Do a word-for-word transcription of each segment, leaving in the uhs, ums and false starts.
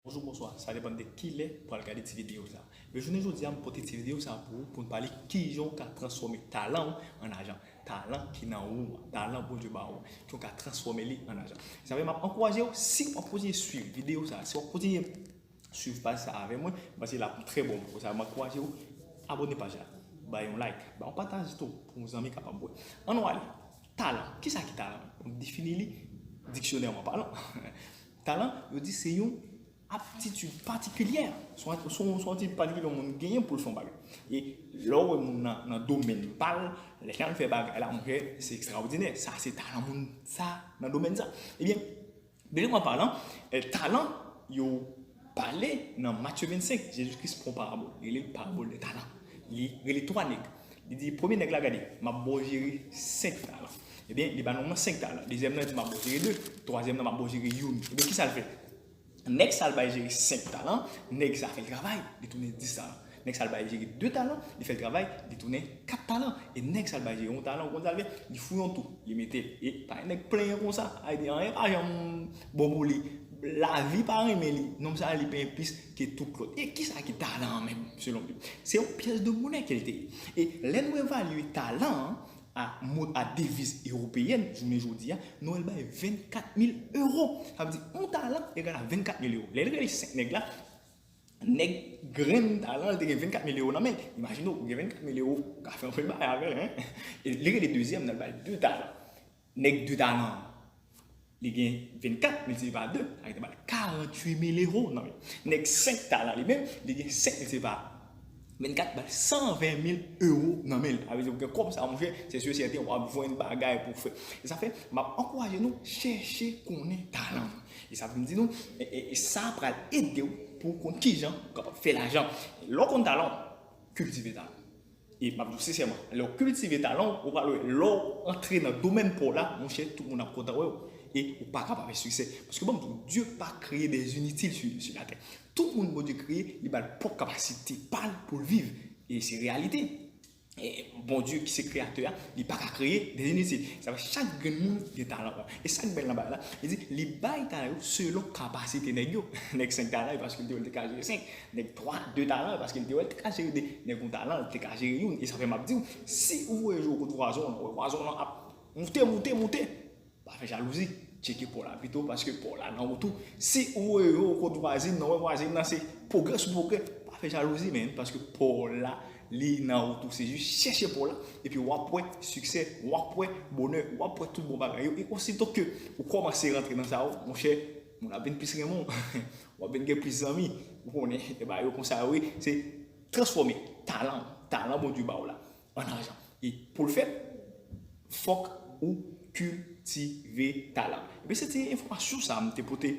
Bonjou, bonswa, sa depann de kilè ou pral gade ti videyo sa. Men jounen jodi a, m pote ti videyo sa pou ou, pou n pale kijan w ka transfòme talan w an ajan. Talan ki nan ou an, talan Bondye ba ou an, kijan w ka transfòme li an ajan. Sa fè m ap ankouraje w, si w ap kontinye swiv videyo sa, si w ap kontinye swiv paj sa avè mwen, m panse l ap trè bon pou ou. Sa fè m ankouraje w, abòne paj la, bay yon like, bay yon pataj tou pou yon zanmi kapab wè. Ann nou ale. Talan. Kisa ki talan? Pou m defini li, diksyonèman palan. Talan, yo di se yon aptitid patikilyè. Se yon, se yon, se yon aptitid patikilyè yon moun genyen pou l fè yon bagay. E lè w wè moun nan, nan domèn pa l, lè l fè bagay la, monchè, se ekstraòdinè. Sa se talan moun sa nan domèn sa. Ebyen, biblikman palan, eh, talan, yo pale nan Matye vennsenk, Jezi Kris pran yon parabòl. Li rele l parabòl de talan. Li rele twa nèg. Li di, premye nèg la, gade, m ap ba w jere senk talan. Ebyen, li ba nonm nan senk talan. Dezyèm nan di, m ap ba w jere de. Twazyèm nan, m ap ba w jere youn. Ebyen, kisa l fè? Nèg sa l bay jere senk talan, nèg sa fè l travay, li tounen dis talan. Nèg sa l bay jere de talan, li fè l travay, li tounen kat talan. E nèg sa l bay jere yon talan, ou konn sa l fè? Li fouye yon twou, li mete l. E pa gen nèg plenyen konsa. Sa vle di, anyen pa janm bon pou li. Lavi pa renmen li. Nonm sa, li benyen plis ke tout lòt. E kisa ki talan an menm, selon Bib? Se yon pyès de monè ke l te ye. E lè nou evalye talan an, a, mo, a deviz ewopeyèn, jounen jodi a, nou wè l bay vennkat mil ewo. Sa vle di, yon talan egal a vennkat mil ewo. Lè l rele senk nèg la, nèg grenn talan, li te gen vennkat mil ewo nan men l. Imajine w, ou gen vennkat mil ewo, ou ka fè anpil bagay avè l, en. E li rele dezyèm nan, l bay de talan. Nèg de talan an, li gen vennkat miltipliye pa de, sa vle di ba l karannwit mil ewo nan men l. Nèg senk talan li menm, li gen senk miltipliye pa vennkat, ba l sanven mil ewo nan men l. Sa vle di, ou gen kòb sa, monchè, se si e sèten, w ap jwenn bagay pou w fè. E sa fè, m ap ankouraje nou, chèche konnen talan nou. E sa vin di nou, e, e, e sa pral ede w pou w konn kijan w kapab fè lajan. Lè w konn talan w, kiltive talan w. E m ap di w sensèman, lè w kiltive talan w, ou pral wè, lè w antre nan domèn pa w la, monchè, tout moun ap kontan wè w. E ou pa ka pa fè siksè. Paske bon, Dye pa kreye des inutiles sur, sur la terre. Tout moun Bondye kreye, li ba l pwòp kapasite pa l pou l viv. E se reyalite. E Bondye ki se kreyatè a, li pa ka kreye des inutiles. Sa vle chak grenn moun gen talan pa w. E sa k bèl nan bagay la, li di, li bay talan yo selon kapasite nèg yo. Nèg senk talan, e paske l te wè l te ka jere senk. Nèg twa, de talan, e paske l te wè l te ka jere de. Nèg yon talan, l te ka jere youn. E sa fè m ap di w, si ou voye je w kot vwazen w lan, ou wè vwazen w lan ap moute, moute, moute, pa fè jalouzi. Tcheke pa w la pito, paske pa w la nan wout ou. Si ou voye je w kot vwazin nan, ou wè vwazin nan se pwogrè sou pwogrè, pa fè jalouzi, men, paske pa w la, li nan wout ou. Se jis chèche pa w la, epi w ap wè siksè, w ap wè bonè, w ap wè tout bon bagay yo. E osito ke ou kòmanse rantre nan sa yo, monchè, moun ap vin plis renmen w. W ap vin gen plis zanmi. Ou konnen, e bagay yo konsa yo ye. Se transfòme talan, talan Bondye ba w la, an ajan. E pou l fèt, fòk ou kiltive talan. Ebyen, se ti enfòmasyon sa a m te pote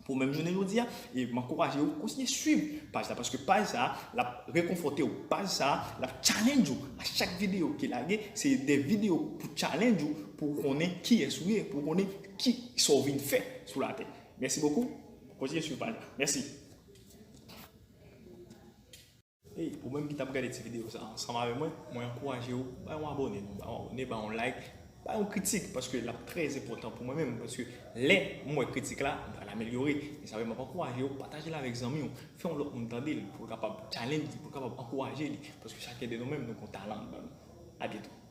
pou menm jounen jodi a. E m ankouraje w kontinye swiv paj la, paske paj sa a, l ap rekonfòte w. Paj sa a, l ap challenge ou. A chak videyo ki lage, se de videyo pou challenge ou, pou w konnen kiyès ou ye, pou w konnen ki sa w vin fè sou latè. Mèsi bokou. Kontinye swiv paj la. Mèsi. Hey, ou menm ki t ap gade ti videyo sa ansanm avè mwen, mwen ankouraje w, bay yon abòne, non, bay yon abòne, bay yon like, bay yon kritik, paske l ap trè enpòtan pou mwen menm, paske lè m wè kritik la, m pral amelyore. E sa fè m ap ankouraje w, pataje l avèk zanmi w, fè yon lòt moun tande l, pou l kapab challenge li, pou l kapab ankouraje li, paske chakyen de nou menm, nou gen yon talan anndan nou. A byento.